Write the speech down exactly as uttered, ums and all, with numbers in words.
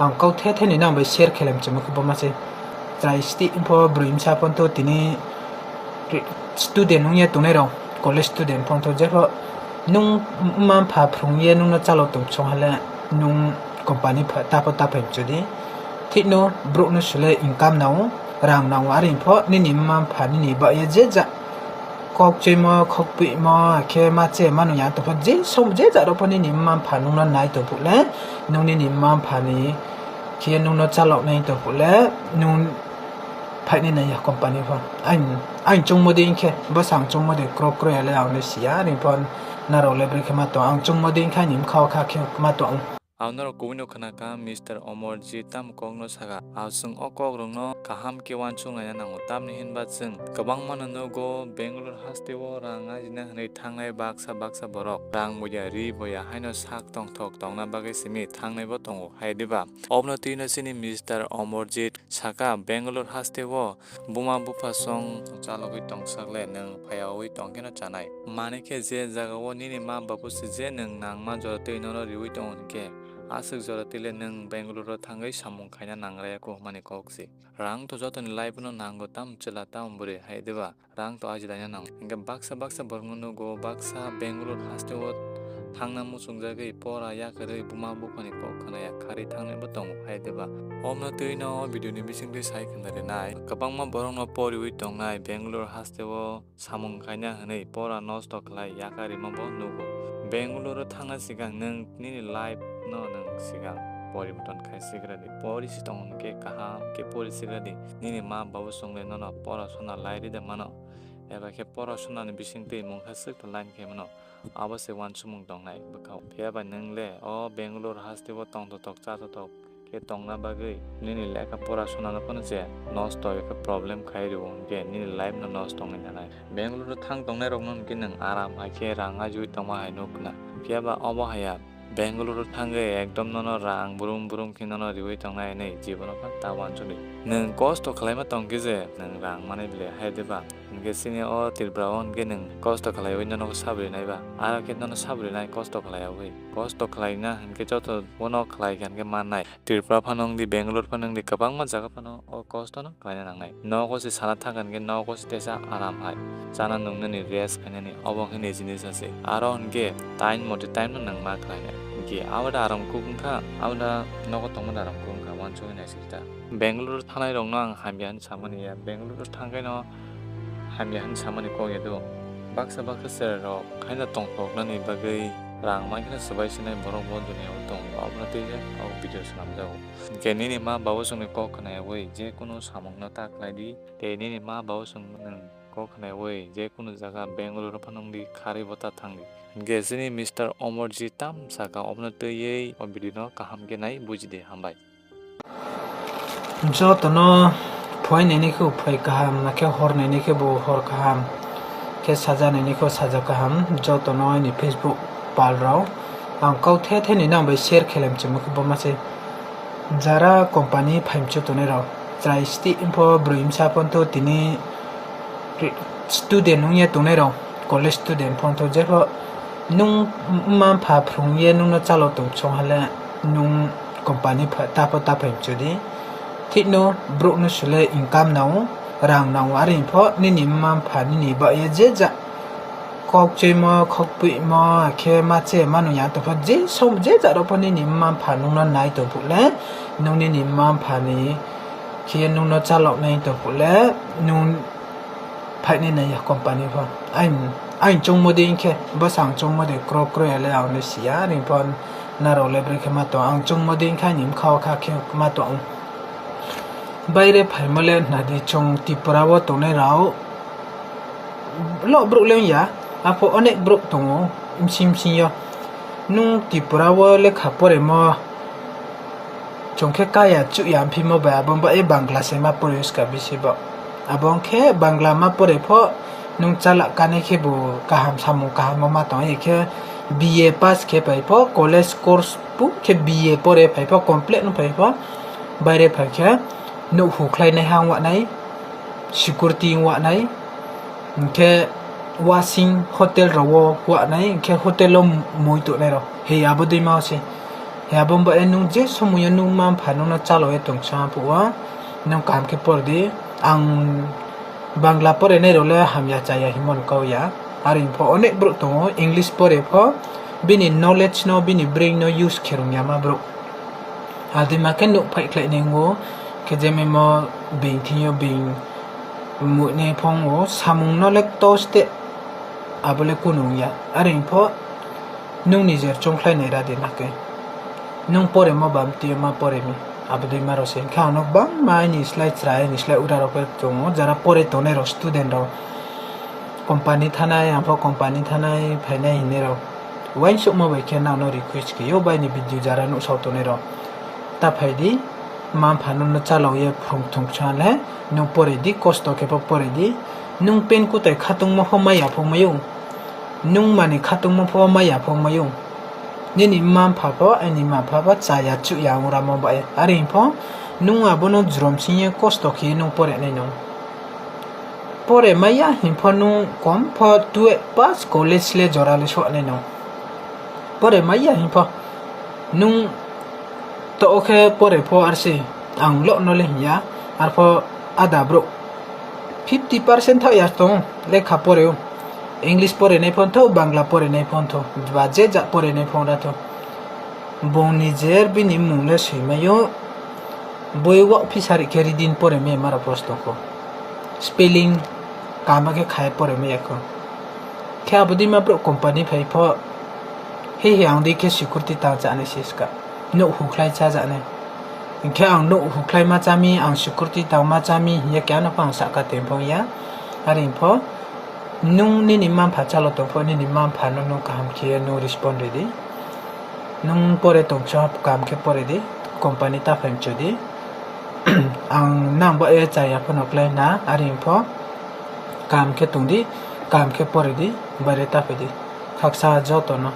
Ang kok the the ni nang bai share khelem chwng khe bo ma se. Chai sti info broi msa phone to tini student wngya tongnai rok, college student phone to jepho nung ma pha phrung ye nung no chalo tong song hale nung company pha tapo ta phai chodi. Thik no brok no sule income nao, rang nao, ari pho nini ma pha nini ba ye je ja kok chwimo, kok pwimo, khe ma che manu ya tongkha, je som je jaro pho nini mma mpha nungno nai tongphuk le, nung nini mma mpha ni khe nungno chalok nai tongphuk le, nung phaini nai ya company pho. Ang, ang chungmo de khe, bwsa ang chungmo de kro kro ya le ang le siya, ni pho narok le bwrwi khe ma tong, ang chungmo de khe ani mkha o kha khe ma tong. Ang norok kubui no khna kha, Mister Omorjit tamo kok no saka. Ang chwng o kok rok no kaham khe uansuk naina nango, tamni hinba chwng kwbangma no nugo Bangalore haste o rang ajina hinwi thangnai baksa baksa borok. Rang boya, ri boya haino sak tongthok tongna bagwi simi thangnai bo tongo, hai diba? Obno twi no chini Mister Omorjit saka, Bangalore haste o buma bupha song chalogwi tongsak le nwng phaiyaui tongkheno chanai. Mani khe je jaga o nini ma babu se je nwng nangma jora twi nono riui tongo hinkhe, aswk jora twi le nwng Bangalore o thangwi samung khaina nangraya kho hwnmani kok se. Rang to jotoni life no nango, tam chwla tam bwrwi, hai diba? Rang to ajilaina nango. Hinkhe baksa baksa borokno nugo, baksa Bangalore haste o thangna muchungjagwi pora yakarwi buma buphani kok khwnaya kharwi thangnai bo tongo, hai diba? Obno twi no o video ni bisingtwi sai khna rinai. Kwbangma borokno poriui tongnai Bangalore haste o samung khaina hwnwi pora nosto khlai yakarima bo nugo. Bangalore o thangna swkang nwng nini life no nwng swkang poriborton khai sigra di. Pori si tong hwnkhe kaham khe pori sigra di. Nini ma babu chwng le nono pora sona lai rida mano, eba khe pora sona ni bisingtwi mungsa swk to line khe mano. Abo se uansukmung tongnai bwkhao. Phiya ba nwng le o Bangalore haste o tongthotok chathotok khe tongna bagwi nini lekha pora sona no phano je nosto eba khe problem khai rwo, hinkhe nini life no nosto wngwi nanai. Bangalore o thang tongnai rok no hinkhe nwng aram hai khe rang ajiui tongma hai nuk na. Phiya ba obo haya, Bangalore o thangwi ekdom nono rang brum brum khe nono riui tongnai hinwi jibono phano ta uansukdi. Nwng kosto khlaima tongkhe je nwng rang manwi bile hai diba? Hinkhe chini o Tripura o hinkhe nwng kosto khlaiwi nono sabri nai ba? Aro khe nono sabri nai kosto khlaiwi. Kosto khlaina hinkhe joto bono khlai kha hinkhe mannai. Tripura phano wngdi, Bangalore phano wngdi, kwbangma jaga phano o kosto no khlaina nangnai. Nogo se sana thangkha hinkhe nogo se teisa aram hai chana nungnani rest khainani, obo hinkhe ni jinis ase. Aro hinkhe time mote time no nwng ma khlainai. Hinkhe abo da aram kuk wngkha, abo da nogo tongma da aram kuk wngkha, uansukwi naisik ta. Bangalore thangnai rokno ang hamya hinwi samani ya, Bangalore thangkhe no hamya hinwi samani kok ya do. Baksa baksa cherai rok haino tongthoknani bagwi rang mankhe swbai sinai borok bo duniya o tongo, abono twi o video swnamjago. Hinkhe nini ma babu chwngni kok khnayawi je kunu samungno ta khlai di, tei nini ma babu chwng nwng kok khnayawi je kunu jaga Bangalore phano wngdi kharwi bo ta thangdi. Hinkhe chini Mister Omorjit tam saka, obono twiwi o video no kaham khe nai buji di, hambai. Jotono phoi nainai khe phoi kaham, nakhe hor nainai khe bo hor kaham, khe saja nainai khe saja kaham, jotono ani Facebook pal rok. Ang kok the the ni nang bai share khelem chwng khe bo ma se. Jara company phaimchu tongnai rok, chwrai sti info broi msa phone to tini student wngya tongnai rok, college student phone to jepho nung ma pha phrung ye nungno chalo tong song hale nung company pha tapo ta phaimchu di. Thik no brok no sule income nao, rang nao, ari pho nini ma pha nini ba ye je ja kok chwimo, kok pwimo, khe ma che manu ya tongkha, je som, je jaro pho nini mma mpha nungno nai tongphuk le, nung nini mma mpha ni khe nungno chalok nai tongphuk le, nung phainai nai ya company pho. Ain, ain chungmo de hinkhe, bwsa ang chungmo de kro kro ya le ang le siya, ani pho narok le bwrwi khe ma tong, ang chungmo de hinkhe ani bwkha o kha khe ma tong. Baire phaimale nadi chwng Tripura o tongnai rao lo borok le wngya, apho onek borok tongo bsing bsing yo. Nung Tripura o lekha poremo chwng khe kaya chuya phimo bai abo ba e Bangla se ma pore wngkha bisi bo. Abo wngkhe Bangla ma pore pho nung chala kanai khe bo kaham samung kaham ma tong khe B A pass khe pai pho college course pu khe B A pore phai pho complete no phai pho. Baire phaikhe nuh hukhlai nai ha wngwanai, security wngwanai, hinkhe washing hotel rogo wngwanai, hinkhe hotel o mui tongnai rok. He abo dui ma se. Abo wngba e nwng je somoyo nwng ma mpha nwngno chalowi tongsa phuo, nwng kaham khe por di. Ang Bangla porenai rok le hamya chaya hinmano kau ya. Are pho onek borok tongo English pore pho bini knowledge no, bini brain no use khe rwngya ma borok. Adima khe nuk phai khlai ningo khe je memo bing thingyo bing mui ne phongo samung no le toste abole kunu wngya. Are pho nwng nijer chongkhlai nai ra di na khe. Nwng poremo bam twi ma poremi. Abo dui ma rok se. Hwnkhe ang no bangma aini slai chwrai, aini slai ura rok tongo. Jara pore tongnai rok student rok. Company thanai, ang pho company thanai phainai hinwi rok. Uansukma bai khe nang no request khe yo bai ni video jara nuksa tongnai rok. Ta phai di, ma mpha no no chalok ye phung thung chwng le, nwng pore di, kosto khe pho pore di. Nwng pen kutai khatungma pho maya pho mayo. Nwng mani khatungma pho maya pho mayo. Nini ma mpha pho, aini ma mpha pho chaya chuya wng ramo bai. Are pho nwng abono jrom singye kosto khe nwng pore nai no. Pore maya hinpho nwng kom pho twelve pass college le jora le suanai no. Pore maya hinpho nwng to okhe pore pho arsi ang lo no le hinya arpho ada bro fifty percent tho ya tong lekha pore o. English pore nai phon tho, Bangla pore nai phon tho, ba je ja pore nai phon ra tho. Bongni jer bini mung le swi mayo. Boi wak phisari khe reading pore me mara prosto ko. Spelling kama khe khai pore me yakho. Khe abo dima bro company phai pho. He he ang di khe security ta chani siska. Nuk hukhlai cha jani. Hingkhe ang nuk hukhlai ma chami, ang security ta ma chami hiya khe ano pho ang saka teng phong ya. Are pho nwng nini ma mpha chalo tong pho, nini ma mpha no nwng kaham khe nwng respond ridi. Nwng pore tongsa kaham khe pore di, company ta phaimcho di. Ang nang bo e chaya phano khlai na, are pho kaham khe tong di, kaham khe pore di, baire ta phai di. Khaksa joto no.